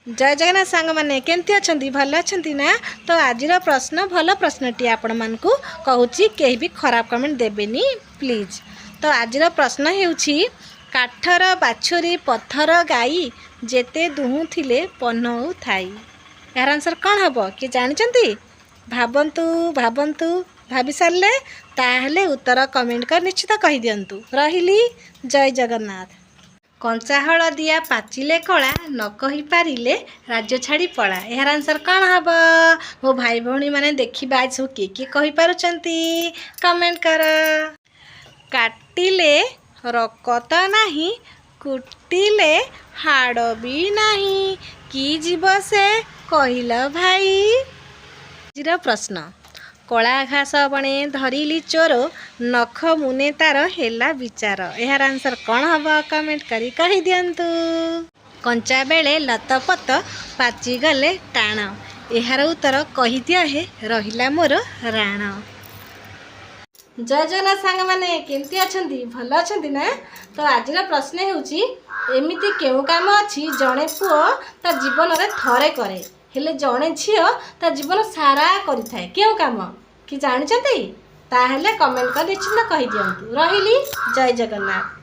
ଜୟ ଜଗନ୍ନାଥ ସାଙ୍ଗମାନେ, କେମିତି ଅଛନ୍ତି? ଭଲ ଅଛନ୍ତି ନା? ତ ଆଜିର ପ୍ରଶ୍ନ ଭଲ ପ୍ରଶ୍ନଟିଏ ଆପଣମାନଙ୍କୁ କହୁଛି। କେହି ବି ଖରାପ କମେଣ୍ଟ ଦେବେନି ପ୍ଲିଜ୍। ତ ଆଜିର ପ୍ରଶ୍ନ ହେଉଛି, କାଠର ବାଛୁରୀ ପଥର ଗାଈ, ଯେତେ ଦୁହୁଁଥିଲେ ପନଉ ଥାଇ। ଏହାର ଆନ୍ସର୍ କ'ଣ ହେବ? କିଏ ଜାଣିଛନ୍ତି? ଭାବନ୍ତୁ, ଭାବନ୍ତୁ। ଭାବି ସାରିଲେ ତାହେଲେ ଉତ୍ତର କମେଣ୍ଟ କରି ନିଶ୍ଚିତ କହିଦିଅନ୍ତୁ। ରହିଲି, ଜୟ ଜଗନ୍ନାଥ। କଞ୍ଚା ହଳଦିଆ ପାଚିଲେ କଳା, ନ କହିପାରିଲେ ରାଜ୍ୟ ଛାଡ଼ି ପଳା। ଏହାର ଆନ୍ସର୍ କ'ଣ ହେବ? ମୋ ଭାଇ ଭଉଣୀମାନେ, ଦେଖିବା ଆଜି ସବୁ କିଏ କିଏ କହିପାରୁଛନ୍ତି। କମେଣ୍ଟ କର। କାଟିଲେ ରକତ ନାହିଁ, କୁଟିଲେ ହାଡ଼ ବି ନାହିଁ, କି ଯିବ ସେ କହିଲ ଭାଇ? ଆଜିର ପ୍ରଶ୍ନ, କଳା ଘାସ ବଣେ ଧରିଲି ଚୋର, ନଖ ମୁନେ ତାର ହେଲା ବିଚାର। ଏହାର ଆନ୍ସର୍ କ'ଣ ହେବ? କମେଣ୍ଟ କରି କହିଦିଅନ୍ତୁ। କଞ୍ଚା ବେଳେ ଲତପତ, ପାଚିଗଲେ ଟାଣ। ଏହାର ଉତ୍ତର କହିଦିଅ ହେ, ରହିଲା ମୋର ରାଣ। ଜୟ ଜଗନ୍ନାଥ ସାଙ୍ଗମାନେ, କେମିତି ଅଛନ୍ତି? ଭଲ ଅଛନ୍ତି ନା? ତ ଆଜିର ପ୍ରଶ୍ନ ହେଉଛି, ଏମିତି କେଉଁ କାମ ଅଛି ଜଣେ ପୁଅ ତା ଜୀବନରେ ଥରେ କରେ, ହେଲେ ଜଣେ ଝିଅ ତା ଜୀବନ ସାରା କରିଥାଏ? କେଉଁ କାମ କି ଜାଣିଛନ୍ତି? ତାହେଲେ କମେଣ୍ଟ କରି ନିଶ୍ଚିତ କହିଦିଅନ୍ତୁ। ରହିଲି, ଜୟ ଜଗନ୍ନାଥ।